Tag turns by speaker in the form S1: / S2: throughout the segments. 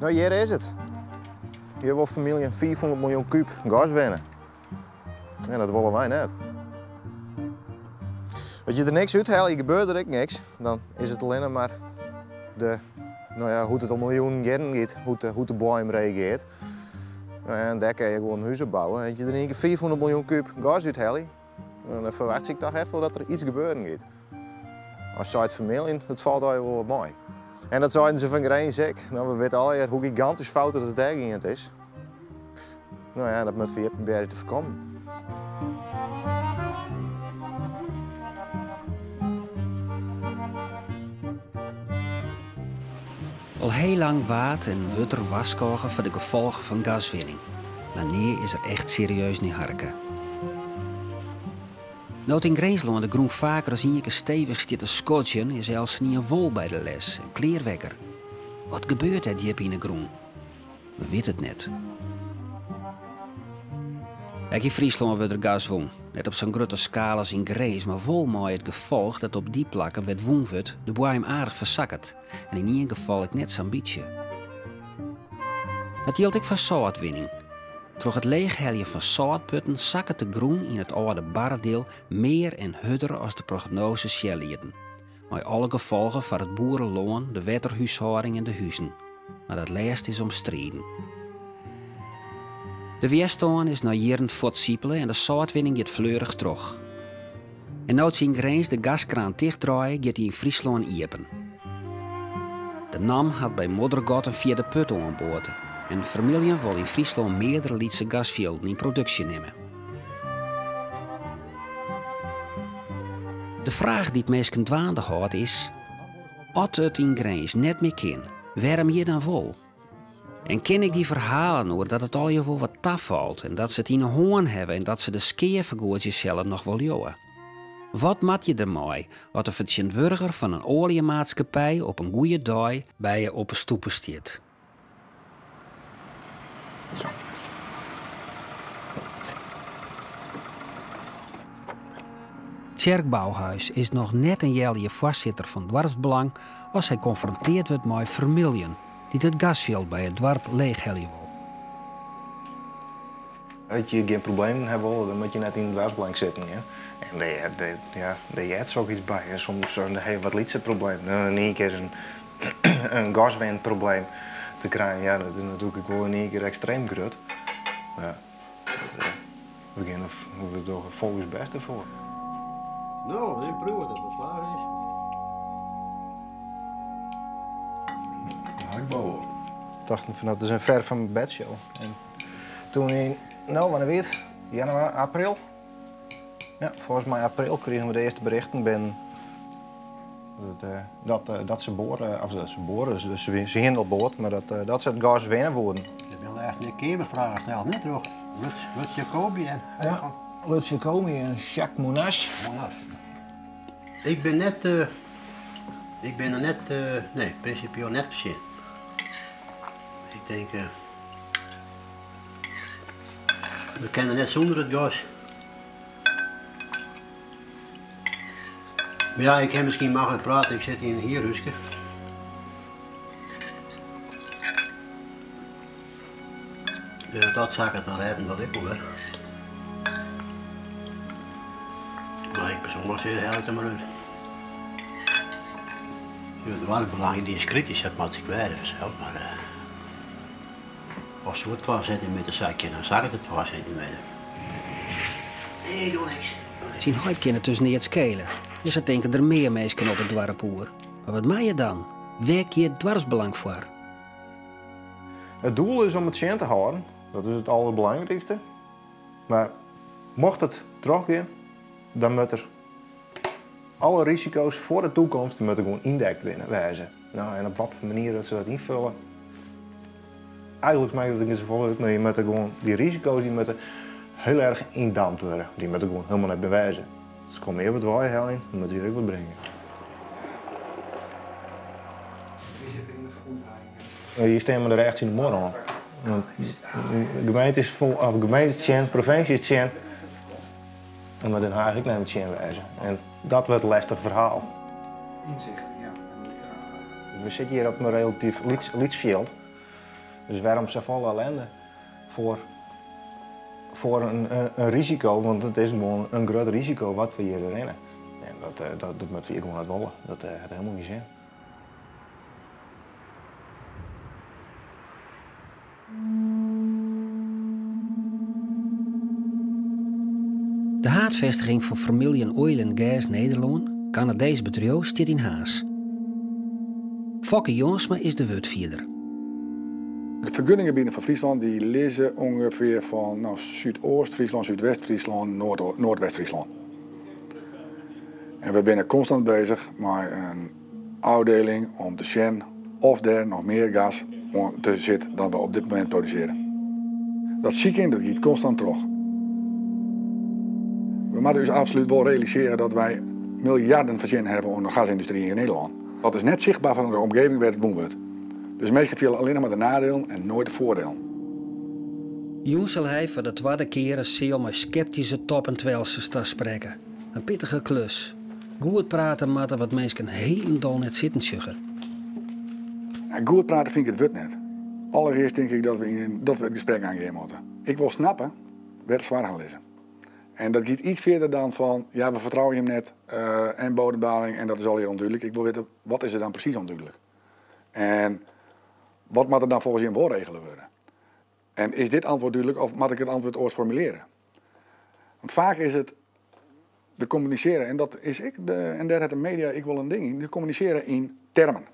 S1: No, hjir is it. Hjir wol Vermilion 500 miljoen kúb gas winne. En dat wolle wy net. As je der niks úthelje, gebeurt der ek niks. Dan is it allinne mar de, no ja, hoe't it al miljoenen jierren giet, hoe't de, hoe't de boaiem reageart. No ja, en dêr kinne je gewoan in hûs op bouwe. As je der yn ien kear 500 miljoen kúb gas úthelje, dan ferwachtsje ik toch echt wol dat der iets gebeuren giet. As seit Vermilion, dat falt allegear wol wat mei. En dat seiden se fan Grins ek. No, we witte allegear hoe gigantysk fout dat it dêr gien is. No ja, dat moat we hjir probearje te foarkommen.
S2: Al heel lang waard en wurdt der warskôge foar de gefolgen fan gaswinning, mar nea is der echt serieus nei harke. No't yn Grinslân de grûn faker as ien kear stevich stiet te skodzjen, is eltsenien wol by de les en klear wekker. Wat gebeurt dêr djip yn 'e grûn? We witte it net. Ek yn Fryslân wurdt der gas wûn. Net op sa'n grutte skaal as yn Grins, mar wol mei it gefolch dat op dy plakken wêr't wûn wurdt, de boaiem aardich fersakket. En yn ien gefal ek net sa'n bytsje. Dat jildt ek foar sâltwinning. Troch it leechheljen fan sâltputten sakket de grûn yn it âlde barredeel mear en hurder as de prognoazes sjen lieten. Mei alle gefolgen foar it boerelân, de wetterhúshâlding en de huzen. Mar dat lêste is omstriden. De wjerstân is nei jierren fuortsipele en de sâltwinning giet fleurich troch. En no't se yn Grins de gaskraan tichtdraaie, giet dy yn Fryslân iepen. De NAM hat by Moddergat in fjirde put oanboard en Vermilion wol yn Fryslân meardere lytse gasfjilden yn produksje nimme. De fraach dy't minsken dwaande hâldt is, As it yn Grins net mear kin, wêrom hjir dan wol? En kin ik dy ferhalen oer dat it allegear wol wat tafalt en dat se it yn 'e hân hawwe en dat se de skea fergoedzje sille noch wol leauwe? Wat moat je dermei as de fertsjintwurdiger fan in oaljemaatskippij op in goeie dei by je op 'e stoepe stiet? Tsjerk Bouwhuis is noch net in healjier foarsitter fan Doarpsbelang as hy konfronteard wurdt mei Vermilion, dy't it gasfjild by it doarp leechhelje wol.
S1: As je gjin problemen ha wolle, dan moat je net yn it doarpsbelang sitten gean. En dêr, dêr, ja, dêr heart soks by. En soms ha je wat lytse problemen. Dan in ien kear in, in gaswinprobleem te krijen, ja, dat is natuerlik wol in ien kear ekstreem grut. Ja, dat, eh, we gean we dogge fol ús bêst derfoar.
S3: No, ik proef dat it klaar is.
S1: Ja, ik bouw op. Tochten fan dat is in ver van mijn bedshow. En toen in, no, wannear wie it? Januari, april? Ja, folgens my april krigen we de earste berichten binnen dat, eh, dat, eh, dat se boaren, of dat se boaren, ze, ze, ze hienen al board, mar dat, eh, dat se it gas winne woenen.
S3: Ik wil echt een keamerfraach stellen, net troch Lutz, Lutz Jacobi en...
S1: Ja, Lutz Jacobi en Jacques Monasch.
S3: Monasch. Ik bin net, uh, ik bin der net, uh, nee, prinsipieel net tsjin. Ik tink, uh, we kinne net sûnder it gas. Mar ja, ik kin miskien maklik prate, ik sit yn in hierhúske. Dus dat sakket dan rêden dat ik wol wer. Mar ik persoanlik sis, helje it der mar út. Het doarpsbelang dy is kritysk, dat moat ik wêze fansels, mar uh, as se oer 2 sintimeter sakje, dan sakket it 2 sintimeter. Nee, doe niks.
S2: Syn heit kin it dus neat skele. En sa tinke der mear minsken op it doarp oer. Mar wat mei je dan? Wêr giet doarpsbelang foar?
S1: It doel is om it tsjin te hâlden, dat is it alderbelangrykste. Mar mocht it trochgean, dan moat der alle risiko's foar de toekomst moatte gewoan yndekt binne wêze. No, en op wat foar manier dat se dat ynfulle, eigentlik makket it net safolle út, mar je moatte gewoan dy risiko's dy moatte hiel erch yndampt wurde. Dy moatte gewoan hielendal net mear wêze. Se komme hjir wat weiheljen, dan moatte se hjir ek wat bringe. Hjir stean we der echt tsjin de muorre oan. Want de gemeente is fol, of de gemeente is tsjin, de provinsje is tsjin. En moat Den Haag ek net tsjin wêze. En dat wurdt in lestich ferhaal. We sitte hjir op in relatyf lyts, lyts fjild. Dus wêrom safolle ellende foar, foar in, in risiko, want it is gewoan in grut risiko wat we hjir rinne. En dat, eh, dat, dat moatte we hjir gewoan net wolle. Dat eh, hat helemaal gjin sin.
S2: De haadfêstiging fan Vermilion Oil and Gas Nederlân, Kanadeesk bedriuw, stiet yn Harns. Fokke Jongsma is de wurdfierder.
S4: De fergunningebieden fan Fryslân dy lizze ûngefear fan no, Súdeast-Fryslân, Súdwest-Fryslân, Noardwest-Fryslân. En we binne konstant bezich mei in ôfdieling om te sjen oft der noch mear gas oan te sit dan we op dit momint produsearje. Dat sykjen dat giet konstant troch. We moatte ús absolút wol realisearje dat wy miljarden fertsjinne hawwe oan de gasyndustry yn Nederlân. Dat is net sichtber fan de omgeving wêr't it wûn wurdt. Dus minsken fiele allinnich mar de nadielen en noait de foardielen.
S2: Jûn sil hy foar de twadde kear in seal mei skeptyske top en twelsters tasprekke. In pittige klus. Goed prate moatte wat minsken hielendal net sitten sjogge.
S4: Ja, goed prate fyn ik it wurd net. Allerearst tink ik dat we, yn, dat we it gesprek oangean moatte. Ik wol snappe wêr't de soargen lizze. En dat giet iets fierder dan fan, ja, we fertrouwe jim net en bodemdaling en dat is allegear ûndúdlik. Ik wol witte, wat is der dan presys ûndúdlik? En wat moat der dan folgens jim wol regele wurde? En is dit antwurd dúdlik of moat ik it antwurd oars formulearje? Want faak is it de kommunisearje, en dat is ek de, en dêr hat de media ek wol in ding yn, de kommunisearje yn termen.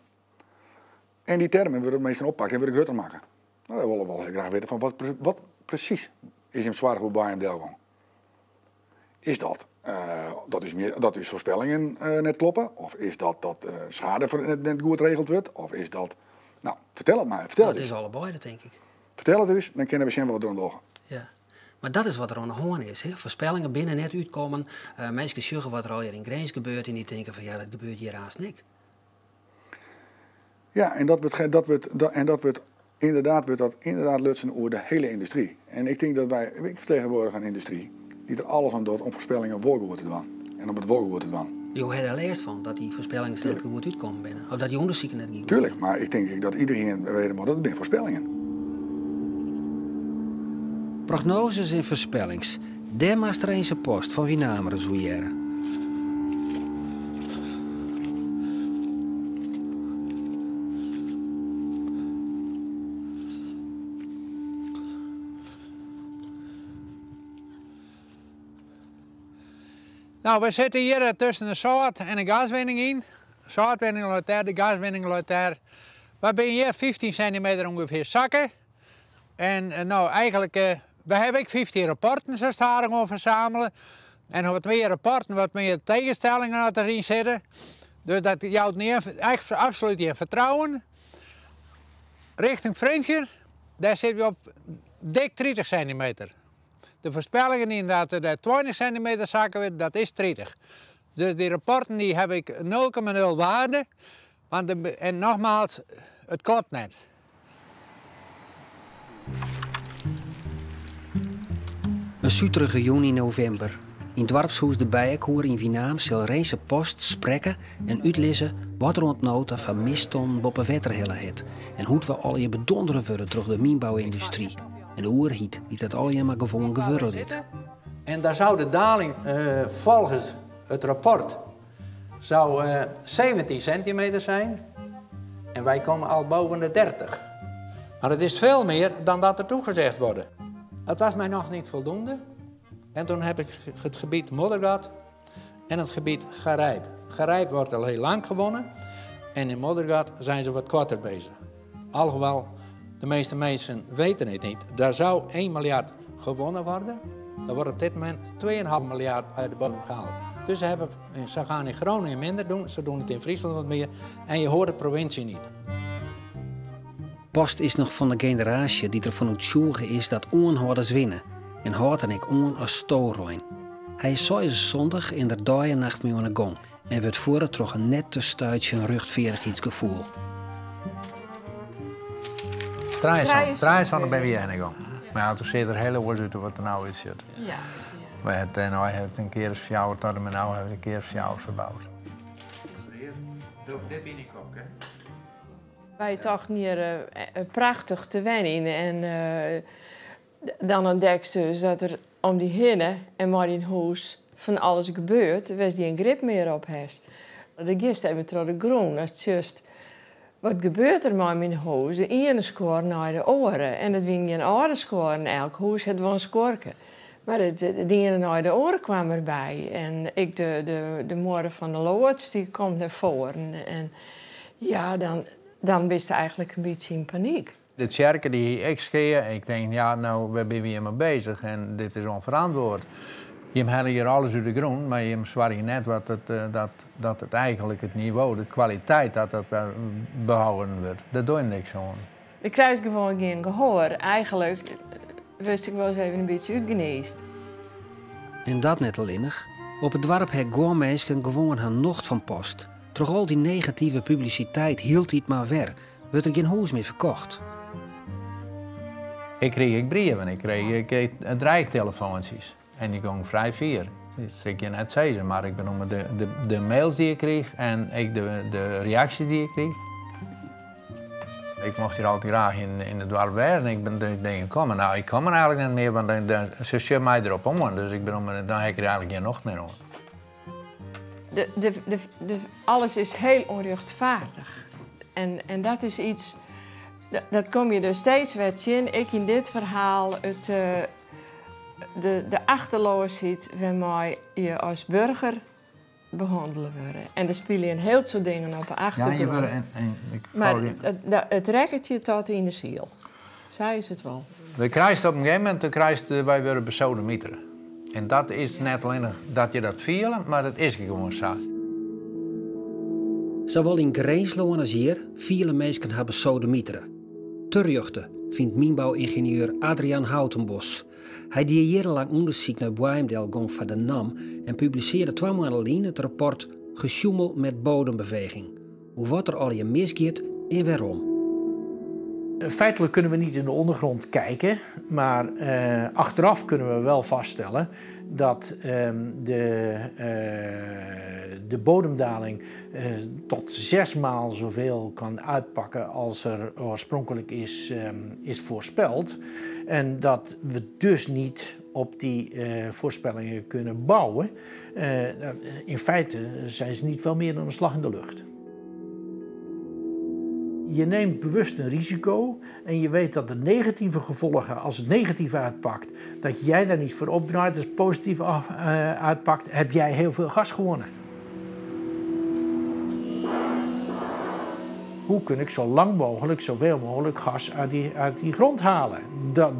S4: En dy termen wurde minsken oppakt en wurde grutter makke. No, wy wolle wol hiel graach witte fan wat, wat presys is jim soarch oer boaiemdelgong? Is dat dat ús, dat ús foarspellingen net kloppe? Of is dat dat schade net goed regeld wurdt? Of is dat... No, fertel it my. Fertel it
S2: Dat
S4: ús.
S2: is allebeide, tink ik.
S4: Fertel it ús, dan kinne we sjen wat we deroan dogge.
S2: Ja. Mar dat is wat der oan de hân is. Hè. Foarspellingen binne net útkommen. Minsken sjogge wat der allegear yn Grins gebeurt en dy tinke fan ja, dat gebeurt hjir aanst nik.
S4: Ja, en dat wurdt, dat wurdt, en dat wurdt inderdaad, wurdt dat inderdaad lutsen oer de hiele yndustry. En ik tink dat wy, ik fertegenwoardig in yndustry dy't der alles oan docht om foarspellingen wol goed te dwaan. En om it wol goed te dwaan.
S2: Jo ha der lêst fan dat dy foarspellings net goed útkommen binne? Of dat dy ûndersiken net goed
S4: Tuurlijk, mar ik tink ek dat iderien wete moat dat it binne foarspellingen.
S2: Prognoses en foarspellings, dêr moatst Rinse Post fan Winaam ris oer hearre.
S5: No, we sitte hjir tusken de sâlt en de gaswinning yn. De sâltwinning leit dêr, de gaswinning leit dêr. Wy binne hjir 15 sintimeter ûngefear sakke. En no, eigenlik, we hawwe ek 15 rapporten sa stadichoan fersamele. En wat mear rapporten, wat mear tegenstellingen at deryn sitte. Dus dat jout echt absolút gjin fertrouwen. Richting Frjentsjer, dêr sitte we op dik 30 sintimeter. De foarspellingen yn dat der 20 sintimeter sakke wurdt, dat is 30. Dus dy rapporten dy haw ik 0,0 waarde. Want de, en nogmaals, it klopt net.
S2: In suterige jûn yn novimber. Yn doarpshûs De Bijekoer yn Winaam sil Rinse Post sprekke en útlizze wat er oant no ta foar misstannen boppe wetter helle hat en hoe't we allegear bedondere wurde troch de mynbouyndustry en de oerheid dy't dat allegear mar gewoan gewurde lit.
S5: En daar zou de daling volgens het rapport zou 17 centimeter zijn en wij komen al boven de 30. Maar het is veel meer dan dat er toegezegd wordt. Het was mij nog niet voldoende. En toen heb ik het gebied Moddergat en het gebied Garijp. Garijp wordt al heel lang gewonnen en in Moddergat zijn ze wat korter bezig. Alhoewel, de meeste mensen weten het niet. Daar zou 1 miljard gewonnen worden. Daar wordt op dit moment 2,5 miljard uit de bodem gehaald. Dus ze gaan in Groningen minder doen, ze doen het in Friesland wat meer. En je hoort de provincie niet.
S2: Post is noch fan de generaasje dy't derfan oertsjûge is dat oanhâlders winne en hâldt dan ek oan as storein. Hy is 76 en der dei en nacht mei oan 'e gong en wurdt fuorre troch in net te stuitsjen rjochtfeardichheidsgefoel.
S5: 73 binne wy hinne gong. Mar ja, toen seach der hiel oars út as wat der no útsjocht. Wy ha dêrnei ha it in kear as fjouwer tot en mei no ha we it in kear as fjouwer ferboud. Dit bin ik ook, hè?
S6: Wy tochten hjir prachtich te wenjen en dan ûntdekst dus dat der om dy hinne en mei dyn hûs fan alles gebeurt wêr'tst gjin grip mear op hast. Dan giest even troch de grûn ast sjochst wat gebeurt der mei myn hûs, de iene skuor nei de oare. En it wiene gjin âlde skuorren, elk hûs hat wol in skuorke. Mar de iene nei de oare kaam derby. En ek de muorre fan de loads dy komt nei foaren. En ja, dan bist eigentlik in bytsje yn panyk.
S5: De tsjerke dy hie ek skea. Ik tink, ja, no, wêr binne we hjir mei beuzich? En dit is ûnferantwurde. Jim helje hjir alles út de grûn, mar jim soargje net wat it, dat, dat it eigentlik it nivo, de kwaliteit, dat dat wer behâlden wurdt. Dêr dogge jim niks oan.
S6: Do krijst gewoan gjin gehoar. Eigentlik wurdst ek wolris even in bytsje útgniisd.
S2: En dat net allinnich. Op it doarp ha guon minsken gewoan har nocht fan post. Troch al dy negative publisiteit hieltyd mar wer, wurdt der gjin hûs mear ferkocht.
S5: Ik krige ek brieven, ik krige ek dreigtelefoantsjes. En dy gongen frij fier. Dat sil ik je net sizze, mar ik bedoel de mails dy't ik krige en ek de reaksjes dy't ik krige. Ik mocht hjir altyd graach yn it doarp wêze. Ik bin dingen kommen. No, ik kom der eigentlik net mear, want se sjogge my derop oan. Dus ik bedoel, dan ha ik der eigentlik gjin nocht mear oan.
S6: Alles is hiel ûnrjochtfeardich. En dat is yts, dat komme je dus steeds wer tsjin. Ek yn dit ferhaal, de achteleasheid wêrmei je as burger behannele wurde. En der spylje in hiel soad dingen op de achtergrûn.
S5: Ja, je wurde en ik
S6: Mar
S5: folgje
S6: it rekket je tot yn de siel. Sa is it wol.
S5: Do krijst op in gegeven momint, do krijst, wy wurde besodemitere. En dat is net allinnich dat je dat fiele, mar dat is gewoan sa.
S2: Sawol yn Grinslân as hjir fiele minsken har besodemitere. Terjochte, fynt mynbou-yngenieur Adriaan Houtenbos. Hy die jierrenlang ûndersyk nei boaiemdelgong foar de NAM en publisearre 2 moanne lyn it rapport Gesjoemel met bodembeweging, oer wat der allegear misgiet en wêrom.
S7: Feitelijk kunnen we niet in de ondergrond kijken, maar achteraf kunnen we wel vaststellen dat de bodemdaling tot 6-maal zoveel kan uitpakken als er oorspronkelijk is voorspeld. En dat we dus niet op die voorspellingen kunnen bouwen. In feite zijn ze niet veel meer dan een slag in de lucht. Je neemt bewust een risico en je weet dat de negatieve gevolgen, als het negatief uitpakt, dat jij daar niet voor opdraait. Als het positief uitpakt, heb jij heel veel gas gewonnen. Hoe kun ik zo lang mogelijk, zoveel mogelijk gas uit die grond halen?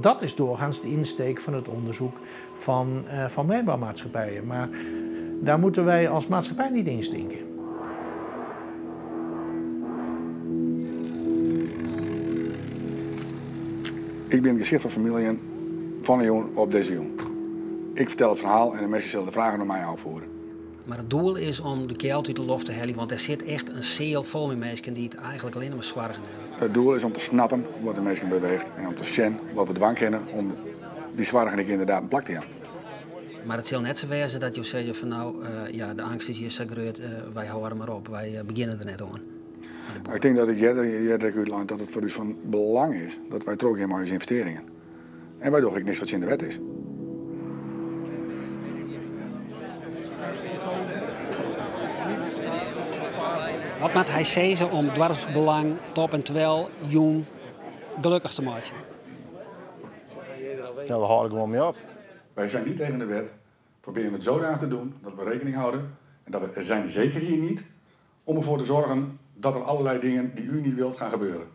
S7: Dat is doorgaans de insteek van het onderzoek van mijnbouwmaatschappijen. Maar daar moeten wij als maatschappij niet in stinken.
S4: Ik ben het gezicht van familie van de jong op deze jong. Ik vertel het verhaal en de mensen zullen de vragen naar mij afvoeren.
S2: Maar het doel is om de kjeld uit de loft te halen, want er zit echt een seal vol met mensen die het eigenlijk alleen maar zorgen hebben.
S4: Het doel is om te snappen wat de mensen beweegt en om te zien wat we dwang kennen om die zorgen ik inderdaad een plak te hebben.
S2: Maar het zal net zo wezen dat je zegt van nou, ja, de angst is hier zo groot, wij houden maar op, wij beginnen er net aan.
S4: Ik denk dat ik eerder uitleg dat het voor u van belang is dat wij terug gaan met onze investeringen. En wij doen ook niks wat in de wet is.
S2: Wat moet hij zeggen om dorpsbelang, top en twel, jong, gelukkig te maken?
S1: Ja, we houden gewoon mee op.
S4: Wij zijn niet tegen de wet. Proberen we het zodanig te doen dat we rekening houden. En dat we zijn zeker hier niet om ervoor te zorgen dat er allerlei dingen die u niet wilt gaan gebeuren.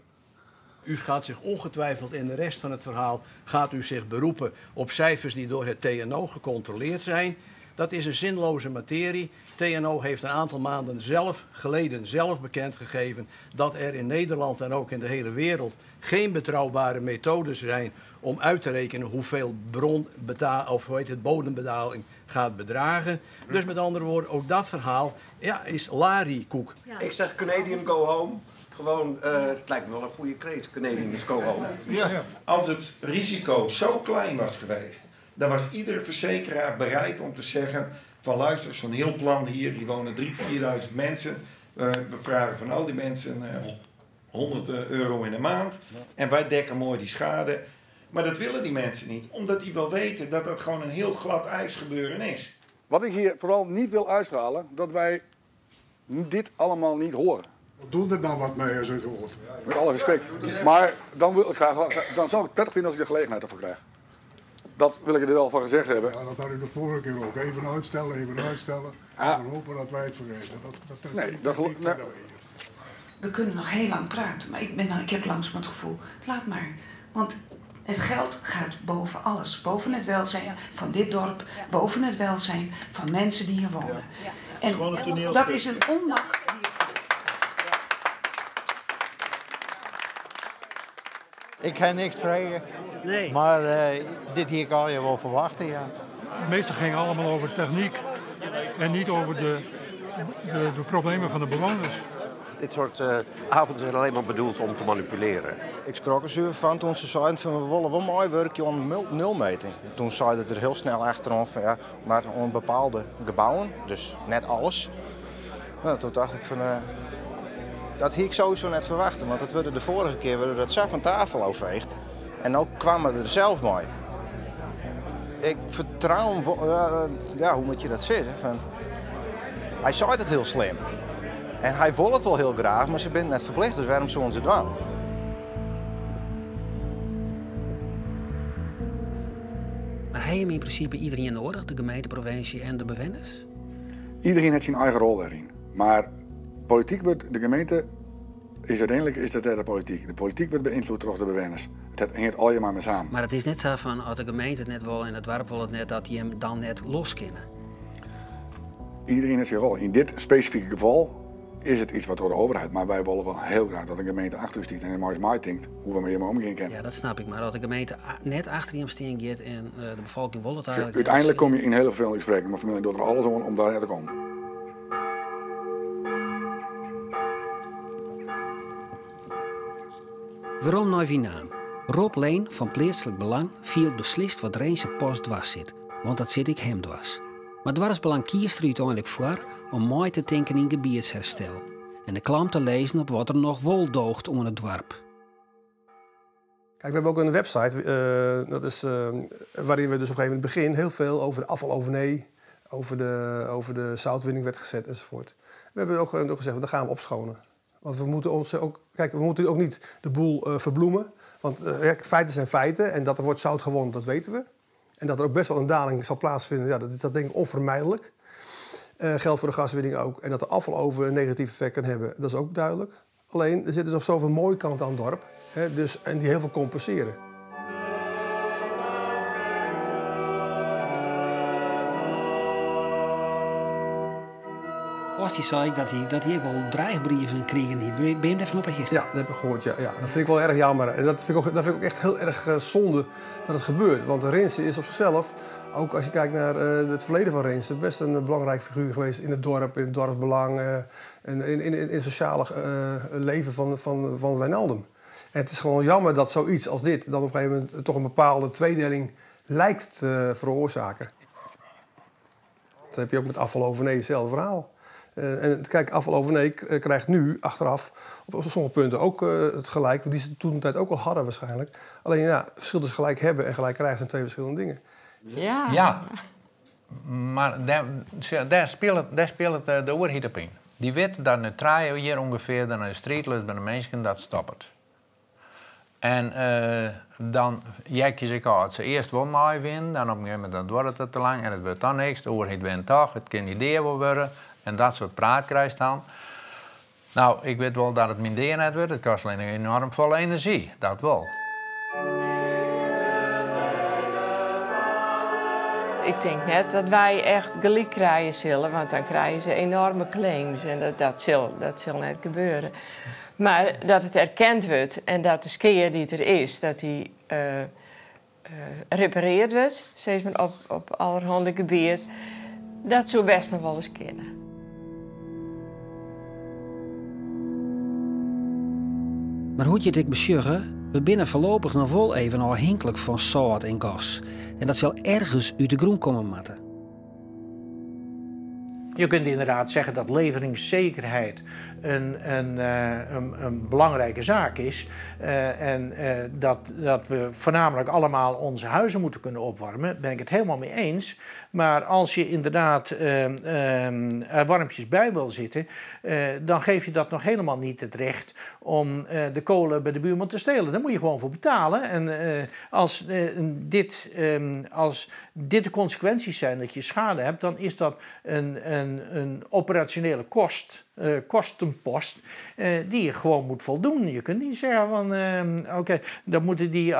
S8: U gaat zich ongetwijfeld in de rest van het verhaal gaat u zich beroepen op cijfers die door het TNO gecontroleerd zijn. Dat is een zinloze materie. TNO heeft een aantal maanden geleden zelf bekendgegeven dat er in Nederland en ook in de hele wereld geen betrouwbare methodes zijn om uit te rekenen hoeveel of hoe heet het, bodembedaling gaat bedragen. Dus met andere woorden, ook dat verhaal, ja, is lariekoek.
S9: Ja. Ik zeg Canadian go home. Gewoon, het lijkt me wel een goede kreet, Canadians go home.
S10: Ja. Als het risico zo klein was geweest, dan was iedere verzekeraar bereid om te zeggen van luister, zo'n heel plan hier, hier wonen drie, vierduizend mensen. We vragen van al die mensen 100 euro in de maand. En wij dekken mooi die schade. Maar dat willen die mensen niet, omdat die wel weten dat dat gewoon een heel glad ijs gebeuren is.
S4: Wat ik hier vooral niet wil uitstralen, dat wij dit allemaal niet horen.
S11: Doe er dan wat mee als u het hoort.
S4: Met alle respect. Maar dan, wil ik graag, dan zou ik het prettig vinden als ik de gelegenheid ervoor krijg. Dat wil ik er wel van gezegd hebben.
S11: Ja, dat had u de vorige keer ook. Even uitstellen, even uitstellen.
S4: Ah.
S11: En hopen dat wij het vergeten. Dat,
S4: Nee, dat geloof nee.
S12: We kunnen nog heel lang praten, maar ik heb langzaam het gevoel, laat maar. Want het geld gaat boven alles. Boven het welzijn van dit dorp, boven het welzijn van mensen die hier wonen. En
S13: Gewoon een toneelstuk.
S12: dat is een onmacht.
S13: Ik ga niks vragen. Nee. Maar dit hier kan je wel verwachten, ja.
S14: Het meeste ging allemaal over techniek en niet over de problemen van de bewoners.
S9: Dit soort avonden zijn alleen maar bedoeld om te manipuleren.
S1: Ik schrok er zuur van toen ze zeiden van we willen wel mooi werken aan nulmeting. Toen zeiden er heel snel achterom van ja, maar om bepaalde gebouwen, dus net alles. Nou, toen dacht ik van, dat had ik sowieso net verwachten, want dat werden de vorige keer werden dat zo van tafel overveegd. En ook kwamen we er zelf mee. Ik vertrouw hem, ja, hoe moet je dat zeggen? Van, hij zei het heel slim. En hij wil het wel heel graag, maar ze zijn net verplicht, dus waarom zullen ze het doen?
S2: Maar hij heeft in principe iedereen nodig, de gemeente, provincie en de bewoners?
S4: Iedereen heeft zijn eigen rol daarin. Maar politiek wordt, de gemeente is uiteindelijk is dat de politiek. De politiek wordt beïnvloed door de bewoners. Het hangt al je maar mee samen.
S2: Maar het is net zo van, als de gemeente het net wil en het dorp wil het net, dat die hem dan net los kennen.
S4: Iedereen heeft zijn rol. In dit specifieke geval is het iets wat door de overheid, maar wij willen wel heel graag dat een gemeente achter u stiet en in maar denkt hoe we met hem omgaan kunnen.
S2: Ja, dat snap ik. Maar dat de gemeente net achter hem staan gaat en de bevolking wil het eigenlijk.
S4: Uiteindelijk kom je in hele vervelende gesprekken, maar familie doet er alles om om daar net te komen.
S2: Waarom nou wie naam? Rob Leen van Plaatselijk Belang viel beslist wat Rense post dwars zit, want dat zit ik hem dwars. Maar dwarsbelang kiest er uiteindelijk voor om mooi te denken in gebiedsherstel en de klam te lezen op wat er nog wol doogt om het dwarp.
S15: Kijk, we hebben ook een website, dat is, waarin we dus op een gegeven moment begin heel veel over de afvalovenee, over de zoutwinning werd gezet enzovoort. We hebben ook gezegd, dat gaan we opschonen. Want we moeten ons ook, kijk, we moeten ook niet de boel verbloemen. Want feiten zijn feiten en dat er wordt zout gewonnen, dat weten we. En dat er ook best wel een daling zal plaatsvinden, ja, dat is dat denk ik onvermijdelijk. Geldt voor de gaswinning ook. En dat de afvaloven een negatief effect kan hebben, dat is ook duidelijk. Alleen, er zitten dus nog zoveel mooie kanten aan het dorp, hè, dus, en die heel veel compenseren.
S2: Post die zei ik dat hij ook wel dreigbrieven kreeg. Ben je hem daarvan op een
S15: Ja, dat heb ik gehoord. Ja, ja. Dat vind ik wel erg jammer. En dat vind ik ook echt heel erg zonde dat het gebeurt. Want Rinse is op zichzelf, ook als je kijkt naar het verleden van Rinse, best een belangrijk figuur geweest in het dorp, in het dorpsbelang en in het sociale leven van Wijnaldum. En het is gewoon jammer dat zoiets als dit dan op een gegeven moment toch een bepaalde tweedeling lijkt te veroorzaken. Dat heb je ook met afval over nee, hetzelfde verhaal. En kijk, afval over nee krijgt nu achteraf op sommige punten ook het gelijk, want die ze toen de tijd ook al hadden waarschijnlijk. Alleen ja, het verschil tussen gelijk hebben en gelijk krijgen zijn twee verschillende dingen.
S6: Ja.
S5: Ja, maar daar speelt de overheid op in. Die weet dat nu 3 jaar ongeveer dan een streetlust bij de mensen dat stopt. En dan jek je zich uit. Ze eerst wel mooi winnen, dan op een gegeven moment dan wordt het te lang en het wordt dan niks. De overheid wint toch, het kan idee wel worden. En dat soort praat krijgt dan. Nou, ik weet wel dat het mijn DNA wordt. Het kost alleen enorm veel energie, dat wel.
S6: Ik denk net dat wij echt gelijk krijgen zullen, want dan krijgen ze enorme claims en dat zal net gebeuren. Maar dat het erkend wordt en dat de skeer die er is, dat die repareerd wordt, zeg maar op allerhande gebied, dat zou best nog wel eens kunnen.
S2: Maar hoe je het ik besjuggen, we binnen voorlopig nog wel even afhankelijk van zout en gas. En dat zal ergens uit de groen komen matten.
S7: Je kunt inderdaad zeggen dat leveringszekerheid een belangrijke zaak is. En dat we voornamelijk allemaal onze huizen moeten kunnen opwarmen, ben ik het helemaal mee eens. Maar als je inderdaad er warmpjes bij wil zitten, dan geef je dat nog helemaal niet het recht om de kolen bij de buurman te stelen. Daar moet je gewoon voor betalen. En als dit de consequenties zijn dat je schade hebt, dan is dat een operationele kostenpost die je gewoon moet voldoen. Je kunt niet zeggen van oké, dan moeten die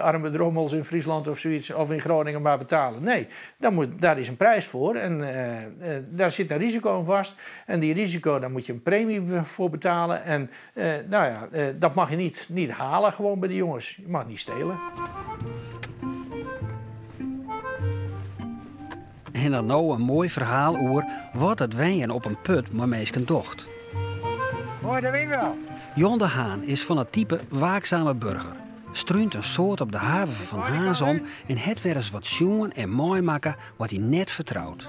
S7: arme drommels in Friesland of zoiets of in Groningen maar betalen. Nee, daar is een prijs voor en daar zit een risico aan vast. En die risico, daar moet je een premie voor betalen. En nou ja, dat mag je niet halen gewoon bij de jongens. Je mag niet stelen.
S2: En dan no in moai ferhaal oer wat it wenjen op in put mei minsken docht.
S5: Moai, dêr binne we al.
S2: Jon de Haan is fan it type waakzame burger. Strúnt in soad op de haven fan Harns om en hat wer ris wat sjoen en meimakke wat hy net fertrout.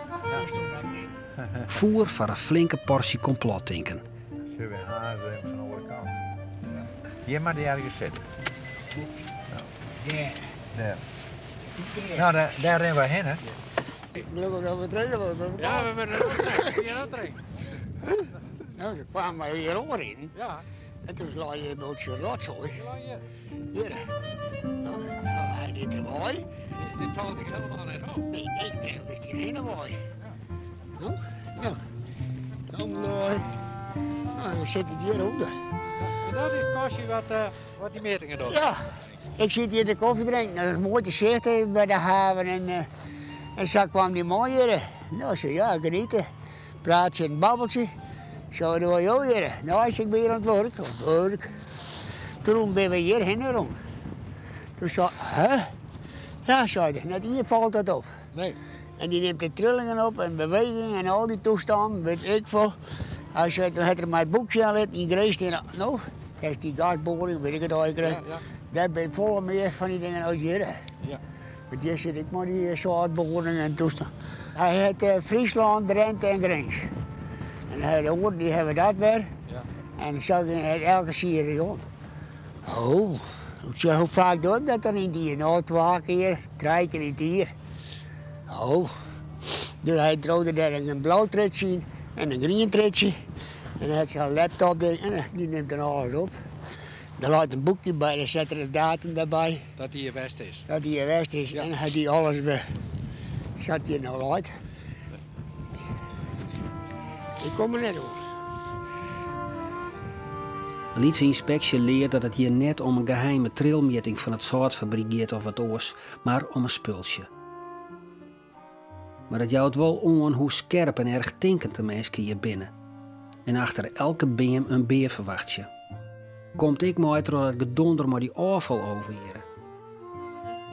S2: Foer foar in flinke porsje komplottinken.
S5: Sille we Harns even fan de oare kant. Hjir moat dy ergens sitte.
S16: Dêr.
S5: Dêr. No, dêr rinne we hinne.
S16: Gelokkich dat we trainen worden.
S5: Ja, we wurde der trainen.
S16: No, se kamen hjir oan.
S5: Ja.
S16: En doe lei hjir in bytsje rotsoai. Hjir. No, hy dit derby.
S5: Dit falt my hielendal net op.
S16: Nee, nee, is hjir hinne wei. No, no. Dan, no, dan sit it hjirûnder.
S5: En dat is it kastje wat dy mjittingen docht?
S16: Ja, ik sit hjir de kofje drinken. Dat is moai te sitten by de haven. En sa kaam dy man hjir. No, sei, ja, geniete. Praatsje en babbeltsje. Sa, doe jo hjir? No, ik bin hjir oan it wurk. Op wurk. Toen binne we hjir hinne rûn. Toen sei, hè? Ja, sei er, net hjir falt dat op.
S5: Nee.
S16: En dy nimt de trillingen op en beweging en al dy toestannen, wit ik folle. Hy sei, doe hat er my it boekje oan litten yn Grins. No, dêr is dy gasboaring, wit ik it allegear.
S5: Ja.
S16: Dêr binne folle mear fan dy dingen as hjir. Want hjir sit ik mei dy sâltboaring en toestannen. Hy hat Fryslân, Drinte en Grins. En hy de oaren dy hawwe dat wer. En sa ging hy elke serie om. Oh, ik sei, hoe faak doch ik dat dan yn it jier? No, twa kear, trije kear yn it jier. Oh, dus hy troude dêr in blau triedsje yn en in grien triedsje. En hy hat sa'n laptop ding en dy nimt dan alles op. Der leit in boekje by, dêr set er de datum derby.
S5: Dat dy hjir west is.
S16: Dat dy hjir west is. En hy die alles wer sa't hjir no leit. Ik kom der net oan.
S2: In lytse ynspeksje leart dat it hjir net om in geheime trilmjitting fan it sâltfabryk giet of wat oars, mar om in spultsje. Mar it jout wol oan hoe skerp en erchtinkend de minsken hjir binne. En achter elke beam in bear ferwachtsje. Komt ek mei troch dat gedonder mei dy ôffaloven hjir.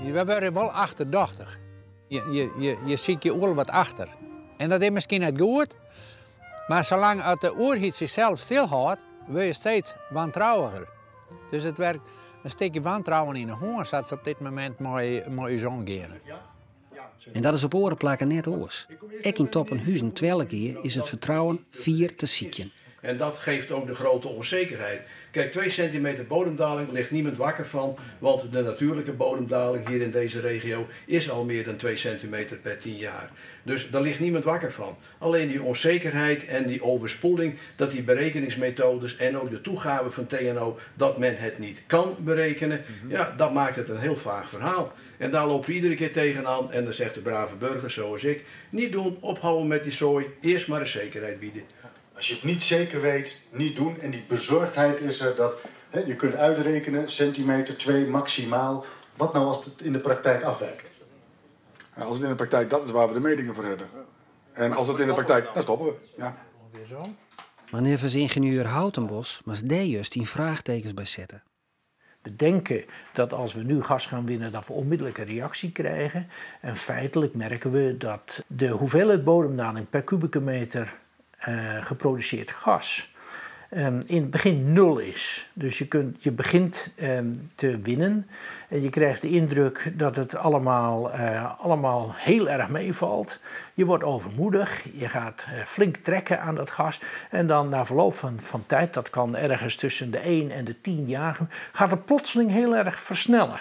S5: We wurde wol achterdochtich. Je sykje oeral wat achter. En dat is miskien net goed, mar salang as de oerheid sichsels stilhâldt, wurde je steeds wantrouwiger. Dus it wurket in stikje wantrouwen yn 'e hân sa't se op dit momint mei ús omgeane.
S2: En dat is op oare plakken net oars. Ek yn Toppenhuzen Twellegea is it fertrouwen fier te sykjen.
S8: En dat geeft ook de grote onzekerheid. Kijk, 2 centimeter bodemdaling ligt niemand wakker van, want de natuurlijke bodemdaling hier in deze regio is al meer dan 2 centimeter per 10 jaar. Dus daar ligt niemand wakker van. Alleen die onzekerheid en die overspoeling, dat die berekeningsmethodes en ook de toegave van TNO, dat men het niet kan berekenen, ja, dat maakt het een heel vaag verhaal. En daar loopt iedere keer tegenaan en dan zegt de brave burger zoals ik, niet doen, ophouden met die zooi, eerst maar eens zekerheid bieden.
S17: Als je het niet zeker weet, niet doen. En die bezorgdheid is er dat, hè, je kunt uitrekenen, centimeter, 2 maximaal. Wat nou als het in de praktijk afwijkt?
S4: Ja, als het in de praktijk, dat is waar we de metingen voor hebben. En als het in de praktijk, dan stoppen we. Ja.
S7: Weer zo.
S2: Mar neffens yngenieur Houtenbos moatst dêr just dyn fraachtekens by sette.
S7: We denken dat als we nu gas gaan winnen, dat we onmiddellijk een reactie krijgen. En feitelijk merken we dat de hoeveelheid bodemdaling per kubieke meter geproduceerd gas Ehm, in het begin nul is. Dus je, kunt, je begint ehm, te winnen en je krijgt de indruk dat het allemaal, eh, allemaal heel erg meevalt. Je wordt overmoedig, je gaat eh, flink trekken aan dat gas en dan na verloop van, van tijd, dat kan ergens tussen de 1 en de 10 jaar, gaat het plotseling heel erg versnellen.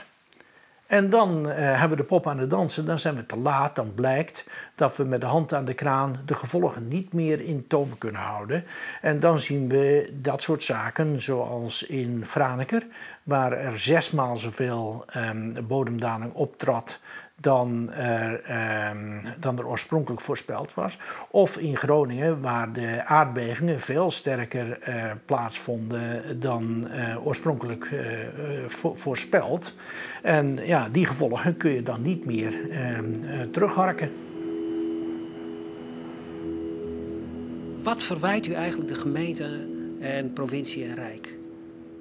S7: En dan eh, hebben we de pop aan het dansen, dan zijn we te laat. Dan blijkt dat we met de hand aan de kraan de gevolgen niet meer in toom kunnen houden. En dan zien we dat soort zaken, zoals in Franeker, waar er zesmaal zoveel um, bodemdaling optrad dan er, ehm, dan er oorspronkelijk voorspeld was. Of in Groningen, waar de aardbevingen veel sterker uh, plaatsvonden dan uh, oorspronkelijk uh, voorspeld. En ja, die gevolgen kun je dan niet meer ehm, terugharken.
S2: Wat verwijt u eigenlijk de gemeente en provincie en Rijk?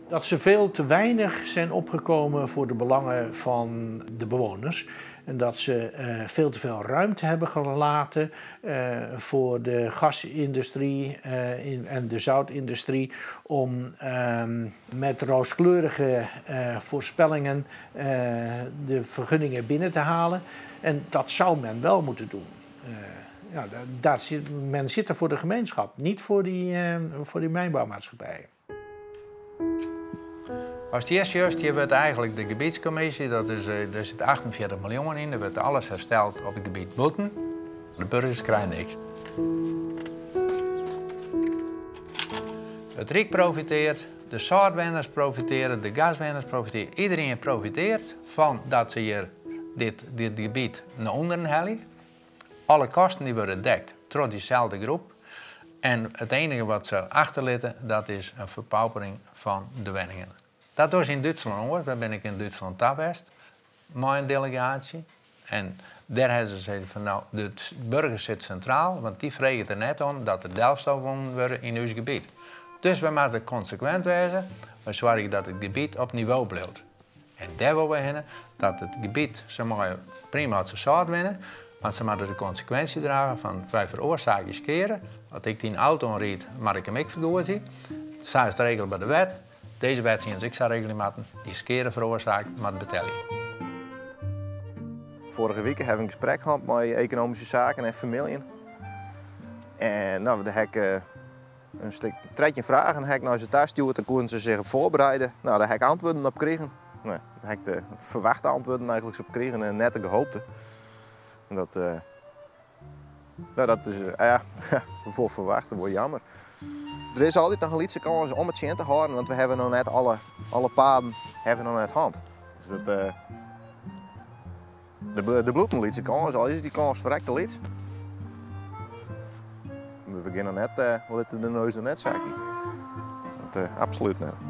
S7: Dat ze veel te weinig zijn opgekomen voor de belangen van de bewoners. En dat ze uh, veel te veel ruimte hebben gelaten uh, voor de gasindustrie uh, in, en de zoutindustrie om ehm, met rooskleurige voorspellingen de vergunningen binnen te halen. En dat zou men wel moeten doen. Ja, daar zit, men zit er voor de gemeenschap, niet voor die, voor die mijnbouwmaatschappijen.
S5: Als het eerst juist, hier wordt eigenlijk de gebiedscommissie, dat is, eh, er zit 48 miljoen in, er wordt alles hersteld op het gebied Boeten. De burgers krijgen niks. Het Rijk profiteert, de zoutwenners profiteren, de gaswenners profiteren. Iedereen profiteert van dat ze hier dit, dit gebied naar onderen halen. Alle kosten die worden dekt door diezelfde groep. En het enige wat ze achterlaten, dat is een verpaupering van de wenningen. Dat was in Duitsland hoor, daar ben ik in Duitsland geweest, mijn delegatie. En daar hebben ze gezegd van nou, de burger zit centraal, want die vregen er net om dat er delfstof worden in ons gebied. Dus we moeten consequent wezen, we zorgen dat het gebied op niveau blijft. En daar willen we heen, dat het gebied, ze mogen prima als ze zout winnen, maar ze moeten de consequentie dragen van wij veroorzaken keren. Als ik die auto ried, maar ik hem ik vergoed. Zij is de regel bij de wet. Deze wet zien ik zou regelen moeten, die skeren veroorzaakt, maar betalen.
S1: Vorige week hebben we een gesprek gehad met economische zaken en familie. En nou, de hek eh, een stuk tredje vragen, heb ik naar ze thuis stuurt, dan konden ze zich op voorbereiden. Nou, daar heb ik antwoorden op gekregen. Nee, daar heb ik de verwachte antwoorden eigenlijk op gekregen en net de gehoopte. En dat, uh, nou, dat is, uh, ja, voor verwachten, wordt jammer. Er is altijd nog een lietse kans om het zin te houden, want we hebben nog net alle, alle paden hebben nog net hand. Dus dat, uh, de, de bloedt een lietse kans, al is die kans verrekte liets. We beginnen net, we laten de neus nog net zakken. Dat, absoluut niet.